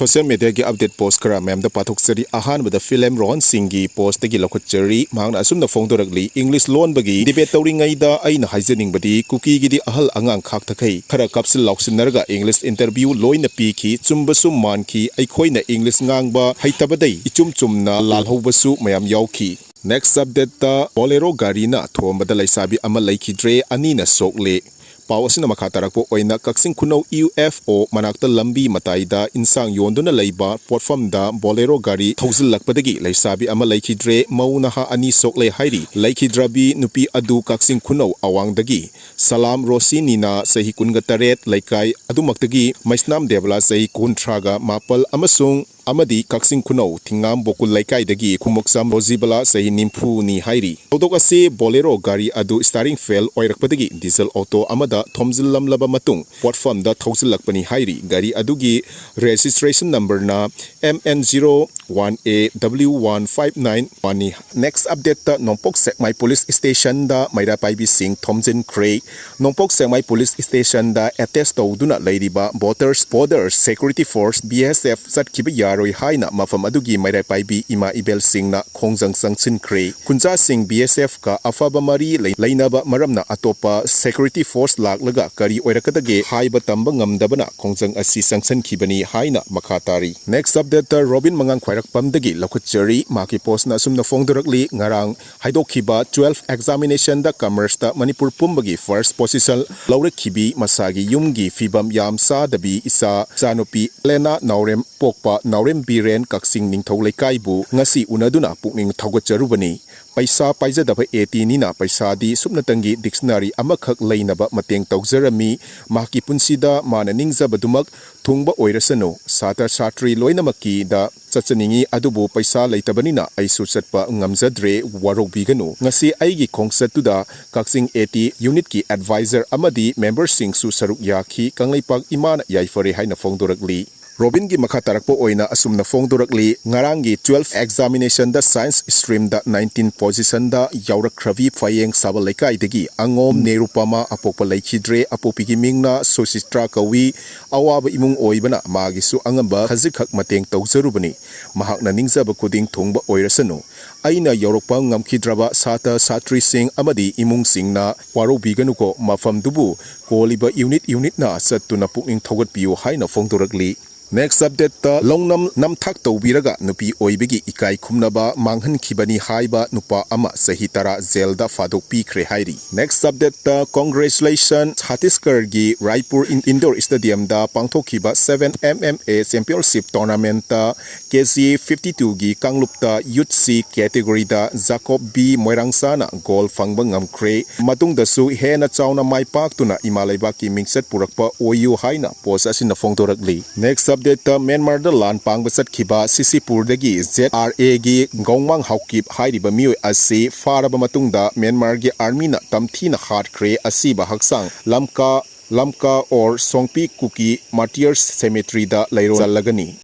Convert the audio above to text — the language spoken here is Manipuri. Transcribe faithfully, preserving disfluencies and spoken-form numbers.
Social mediaꯒꯤ update post ꯈꯔ ꯃꯌꯥꯝꯗ ꯄꯥꯊꯣꯛꯆꯔꯤ꯫ ꯑꯍꯥꯟꯕꯗ ꯐꯤꯂꯝ ꯔꯣꯍꯟ ꯁꯤꯡꯒꯤ postꯇꯒꯤ ꯂꯧꯈꯠꯆꯔꯤ꯫ ꯃꯍꯥꯛꯅ ꯑꯁꯨꯝꯅ ꯐꯣꯡꯗꯣꯔꯛꯂꯤ, "English ꯂꯣꯟꯕꯒꯤ debate ꯇꯧꯔꯤꯉꯩꯗ ꯑꯩꯅ ꯍꯥꯏꯖꯅꯤꯡꯕꯗꯤ ꯀꯨꯀꯤꯒꯤꯗꯤ ꯑꯍꯜ ꯑꯉꯥꯡ ꯈꯥꯛꯊꯈꯩ ꯈꯔ ꯀꯥꯞꯁꯤꯟ ꯂꯥꯎꯁꯤꯟꯅꯔꯒ English interview ꯂꯣꯏꯅ ꯄꯤꯈꯤ꯫ ꯆꯨꯝꯕꯁꯨ ꯃꯥꯟꯈꯤ꯫ ꯑꯩꯈꯣꯏꯅ English ꯉꯥꯡꯕ ꯍꯩꯇꯕꯗꯩ ꯏꯆꯨꯝ ꯆꯨꯝꯅ ꯂꯥꯜꯍꯧꯕꯁꯨ ꯃꯌꯥꯝ ꯌꯥꯎꯈꯤ꯫" Next updateꯇ Bolero ꯒꯥꯔꯤꯅ ꯊꯣꯝꯕꯗ ꯂꯩꯁꯥꯕꯤ ꯑꯃ ꯂꯩꯈꯤꯗ꯭ꯔꯦ, ꯑꯅꯤꯅ ꯁꯣꯛꯂꯦ꯫ ꯄꯥꯎ ꯑꯁꯤꯅ ꯃꯈꯥ ꯇꯥꯔꯛꯄ ꯑꯣꯏꯅ ꯀꯛꯆꯤꯡ ꯈꯨꯅꯧ U F O ꯃꯅꯥꯛꯇ ꯂꯝꯕꯤ ꯃꯇꯥꯏꯗ ꯏꯟꯁꯥꯡ ꯌꯣꯟꯗꯨꯅ ꯂꯩꯕ ꯄꯣꯠꯐꯝꯗ Bolero ꯒꯥꯔꯤ ꯊꯧꯖꯤꯜꯂꯛꯄꯗꯒꯤ ꯂꯩꯁꯥꯕꯤ ꯑꯃ ꯂꯩꯈꯤꯗ꯭ꯔꯦ, ꯃꯧ ꯅꯍꯥ ꯑꯅꯤ ꯁꯣꯛꯂꯦ ꯍꯥꯏꯔꯤ꯫ ꯂꯩꯈꯤꯗ꯭ꯔꯕꯤ ꯅꯨꯄꯤ ꯑꯗꯨ ꯀꯛꯆꯤꯡ ꯈꯨꯅꯧ ꯑꯋꯥꯡꯗꯒꯤ ꯁꯂꯥꯝ ꯔꯣꯁꯤꯅꯤꯅ ꯆꯍꯤ ꯀꯨꯟꯒ ꯇꯔꯦꯠ, ꯂꯩꯀꯥꯏ ꯑꯗꯨꯃꯛꯇꯒꯤ ꯃꯩꯁꯅꯥꯝ ꯗꯦꯕꯂꯥ ꯆꯍꯤ ꯀꯨꯟꯊ꯭ꯔꯥꯒ ꯃꯥꯄꯜ ꯑꯃꯁꯨꯡ ꯑꯃꯗꯤ ꯀꯛꯆꯤꯡ ꯈꯨꯅꯧ ꯊꯤꯡꯉꯥꯝ ꯕꯣꯀꯨꯜ ꯂꯩꯀꯥꯏꯗꯒꯤ ꯈꯨꯃꯨꯛꯆꯝ ꯔꯣꯖꯤꯕꯂꯥ ꯆꯍꯤ ꯅꯤꯐꯨꯅꯤ ꯍꯥꯏꯔꯤ꯫ ꯊꯧꯗꯣꯛ ꯑꯁꯤ Bolero ꯒꯥꯔꯤ ꯑꯗꯨ steering fail ꯑꯣꯏꯔꯛꯄꯗꯒꯤ diesel auto ꯑꯃꯗ ꯊꯣꯝꯖꯤꯜꯂꯝꯂꯕ ꯃꯇꯨꯡ ꯄꯣꯠꯐꯝꯗ ꯊꯧꯖꯤꯜꯂꯛꯄꯅꯤ ꯍꯥꯏꯔꯤ꯫ ꯒꯥꯔꯤ ꯑꯗꯨꯒꯤ registration numberꯅ M N zero one A W one five nine one ꯅꯤ꯫ Next updateꯇ ꯅꯣꯡꯄꯣꯛ ꯁꯦꯛꯃꯥꯏ police stationꯗ ꯃꯩꯔꯥ ꯄꯥꯏꯕꯤꯁꯤꯡ ꯊꯣꯝꯖꯤꯟꯈ꯭ꯔꯦ꯫ ꯅꯣꯡꯄꯣꯛ ꯁꯦꯛꯃꯥꯏ police stationꯗ attach ꯇꯧꯗꯨꯅ ꯂꯩꯔꯤꯕ Borders, Border Security Force, B S F ꯆꯠꯈꯤꯕ ꯌꯥꯔꯣꯏ ꯍꯥꯏꯅ ꯃꯐꯝ ꯑꯗꯨꯒꯤ ꯃꯩꯔꯥ ꯄꯥꯏꯕꯤ ꯏꯃꯥ ꯏꯕꯦꯜꯁꯤꯡꯅ ꯈꯣꯡꯖꯪ ꯆꯪꯁꯤꯟꯈ꯭ꯔꯦ꯫ ꯈꯨꯟꯖꯥꯁꯤꯡ B S Fꯀ ꯑꯐꯕ ꯃꯔꯤ ꯂꯩ-, ꯂꯩꯅꯕ ꯃꯔꯝꯅ ꯑꯇꯣꯞꯄ security force ꯂꯥꯛꯂꯒ ꯀꯔꯤ ꯑꯣꯏꯔꯛꯀꯗꯒꯦ ꯍꯥꯏꯕ ꯇꯝꯕ ꯉꯝꯗꯕꯅ ꯈꯣꯡꯖꯪ ꯑꯁꯤ ꯆꯪꯁꯤꯟꯈꯤꯕꯅꯤ ꯍꯥꯏꯅ ꯃꯈꯥ ꯇꯥꯔꯤ꯫ Next updateꯇ ꯔꯣꯕꯤꯟ ꯃꯉꯥꯡ ꯈ꯭ꯋꯥꯏꯔꯥꯛꯄꯝꯗꯒꯤ ꯂꯧꯈꯠꯆꯔꯤ꯫ ꯃꯍꯥꯛꯀꯤ postꯅ ꯑꯁꯨꯝꯅ ꯐꯣꯡꯗꯣꯔꯛꯂꯤ, ꯉꯔꯥꯡ ꯍꯥꯏꯗꯣꯛꯈꯤꯕ twelve examinationꯗ commerceꯇ ꯃꯅꯤꯄꯨꯔ ꯄꯨꯝꯕꯒꯤ first position ꯂꯧꯔꯛꯈꯤꯕꯤ ꯃꯁꯥꯒꯤ ꯌꯨꯝꯒꯤ ꯐꯤꯕꯝ ꯌꯥꯝ ꯆꯥꯗꯕꯤ ꯏꯆꯥ, ꯏꯆꯥꯅꯨꯄꯤ ꯑꯦꯂꯦꯅꯥ ꯅꯥꯎꯔꯦꯝ ꯄꯣꯛꯄ ꯅꯥꯎꯔꯦꯝ ꯕꯤꯔꯦꯟ ꯀꯛꯆꯤꯡ ꯅꯤꯡꯊꯧ ꯂꯩꯀꯥꯏꯕꯨ ꯉꯁꯤ ꯎꯅꯗꯨꯅ ꯄꯨꯛꯅꯤꯡ ꯊꯧꯒꯠꯆꯔꯨꯕꯅꯤ꯫ ꯄꯩꯁꯥ ꯄꯥꯏꯖꯗꯕ ꯑꯦꯇꯤꯅꯤꯅ ꯄꯩꯁꯥꯗꯤ ꯁꯨꯞꯅꯇꯪꯒꯤ dictionary ꯑꯃꯈꯛ ꯂꯩꯅꯕ ꯃꯇꯦꯡ ꯇꯧꯖꯔꯝꯃꯤ꯫ ꯃꯍꯥꯛꯀꯤ ꯄꯨꯟꯁꯤꯗ ꯃꯥꯅ ꯅꯤꯡꯖꯕꯗꯨꯃꯛ ꯊꯨꯡꯕ ꯑꯣꯏꯔꯁꯅꯨ꯫ ꯁꯥꯇ꯭ꯔ ꯁꯥꯇ꯭ꯔꯤ ꯂꯣꯏꯅꯃꯛꯀꯤꯗ ꯆꯠꯆꯅꯤꯡꯏ, ꯑꯗꯨꯕꯨ ꯄꯩꯁꯥ ꯂꯩꯇꯕꯅꯤꯅ ꯑꯩꯁꯨ ꯆꯠꯄ ꯉꯝꯖꯗ꯭ꯔꯦ, ꯋꯥꯔꯧꯕꯤꯒꯅꯨ꯫ ꯉꯁꯤ ꯑꯩꯒꯤ ꯈꯣꯡꯆꯠꯇꯨꯗ ꯀꯛꯆꯤꯡ ꯑꯦꯇꯤ unitꯀꯤ advisor ꯑꯃꯗꯤ memberꯁꯤꯡꯁꯨ ꯁꯔꯨꯛ ꯌꯥꯈꯤ꯫ ꯀꯪꯂꯩꯄꯥꯛ ꯏꯃꯥꯅ ꯌꯥꯏꯐꯔꯦ ꯍꯥꯏꯅ ꯐꯣꯡꯗꯣꯔꯛꯂꯤ꯫ ꯔꯣꯕꯤꯟꯒꯤ ꯃꯈꯥ ꯇꯥꯔꯛꯄ ꯑꯣꯏꯅ ꯑꯁꯨꯝꯅ ꯐꯣꯡꯗꯣꯔꯛꯂꯤ꯫ ꯉꯔꯥꯡꯒꯤ twelfth examination ꯗ science stream ꯗ nineteen position ꯗ ꯌꯥꯎꯔꯛꯈ꯭ꯔꯕꯤ ꯐꯌꯦꯡ ꯁꯥꯕ ꯂꯩꯀꯥꯏꯗꯒꯤ ꯑꯉꯣꯝ ꯅꯦꯔꯨꯄꯃꯥ ꯑꯄꯣꯛꯄ ꯂꯩꯈꯤꯗ꯭ꯔꯦ꯫ ꯑꯄꯣꯛꯄꯤꯒꯤ ꯃꯤꯡꯅ ꯁꯨꯁꯤꯇ꯭ꯔꯥ ꯀꯧꯏ꯫ ꯑꯋꯥꯕ ꯏꯃꯨꯡ ꯑꯣꯏꯕꯅ ꯃꯥꯒꯤꯁꯨ ꯑꯉꯝꯕ ꯈꯖꯤꯛꯈꯛ ꯃꯇꯦꯡ ꯇꯧꯖꯔꯨꯕꯅꯤ꯫ ꯃꯍꯥꯛꯅ ꯅꯤꯡꯖꯕ ꯈꯨꯗꯤꯡ ꯊꯨꯡꯕ ꯑꯣꯏꯔꯁꯅꯨ꯫ ꯑꯩꯅ ꯌꯧꯔꯛꯄ ꯉꯝꯈꯤꯗ꯭ꯔꯕ ꯁꯥꯇ꯭ꯔ ꯁꯥꯇ꯭ꯔꯤꯁꯤꯡ ꯑꯃꯗꯤ ꯏꯃꯨꯡꯁꯤꯡꯅ ꯋꯥꯔꯧꯕꯤꯒꯅꯨꯀꯣ꯫ ꯃꯐꯝꯗꯨꯕꯨ ꯀꯣꯜꯂꯤꯕ unit unit ꯅ ꯆꯠꯇꯨꯅ ꯄꯨꯛꯅꯤꯡ ꯊꯧꯒꯠꯄꯤꯌꯨ ꯍꯥꯏꯅ ꯐꯣꯡꯗꯣꯔꯛꯂꯤ꯫ Next update ꯇ ꯂꯧꯅꯝ ꯅꯝꯊꯥꯛ ꯇꯧꯕꯤꯔꯒ ꯅꯨꯄꯤ ꯑꯣꯏꯕꯒꯤ ꯏꯀꯥꯏ ꯈꯨꯝꯅꯕ ꯃꯥꯡꯍꯟꯈꯤꯕꯅꯤ ꯍꯥꯏꯕ ꯅꯨꯄꯥ ꯑꯃ ꯆꯍꯤ ꯇꯔꯥ ꯖꯦꯜꯗ ꯐꯥꯗꯣꯛꯄꯤꯈ꯭ꯔꯦ ꯍꯥꯏꯔꯤ꯫ Next update ꯇ congratulation, ꯆꯇꯤꯁꯒꯔꯒꯤ ꯔꯥꯏꯄꯨꯔ ꯏꯟ-, indoor stadium ꯗ ꯄꯥꯡꯊꯣꯛꯈꯤꯕ seven M M A championship tournament ꯇ KG fifty two ꯒꯤ ꯀꯥꯡꯂꯨꯞꯇ youth C category ꯗ ꯖꯥꯀꯣꯕ ꯕꯤ ꯃꯣꯏꯔꯥꯡꯁꯥꯅ gold ꯐꯪꯕ ꯉꯝꯈ꯭ꯔꯦ꯫ ꯃꯇꯨꯡꯗꯁꯨ ꯍꯦꯟꯅ ꯆꯥꯎꯅ ꯃꯥꯏ ꯄꯥꯛꯇꯨꯅ ꯏꯃꯥ ꯂꯩꯕꯥꯛꯀꯤ ꯃꯤꯡꯆꯠ ꯄꯨꯔꯛꯄ ꯑꯣꯏꯌꯨ ꯍꯥꯏꯅ post ꯑꯁꯤꯅ ꯐꯣꯡꯗꯣꯔꯛꯂꯤ꯫ Next update ꯇ ꯃ꯭ꯌꯥꯟꯃꯥꯔꯗ ꯂꯥꯟ ꯄꯥꯡꯕ ꯆꯠꯈꯤꯕ ꯁꯤꯁꯤꯄꯨꯔꯗꯒꯤ Z R A ꯒꯤ ꯒꯧꯃꯥꯡ ꯍꯥꯎꯀꯤꯞ ꯍꯥꯏꯔꯤꯕ ꯃꯤꯑꯣꯏ ꯑꯁꯤ ꯐꯥꯔꯕ ꯃꯇꯨꯡꯗ ꯃ꯭ꯌꯥꯟꯃꯥꯔꯒꯤ army ꯅ ꯇꯝꯊꯤꯅ ꯍꯥꯠꯈ꯭ꯔꯦ꯫ ꯑꯁꯤꯕ ꯍꯛꯆꯥꯡ ꯂꯝꯀꯥ, ꯂꯝꯀꯥ or ꯁꯣꯡꯄꯤ Kuki Martyrs Cemetery the ꯂꯩꯔꯣꯜꯂꯒꯅꯤ꯫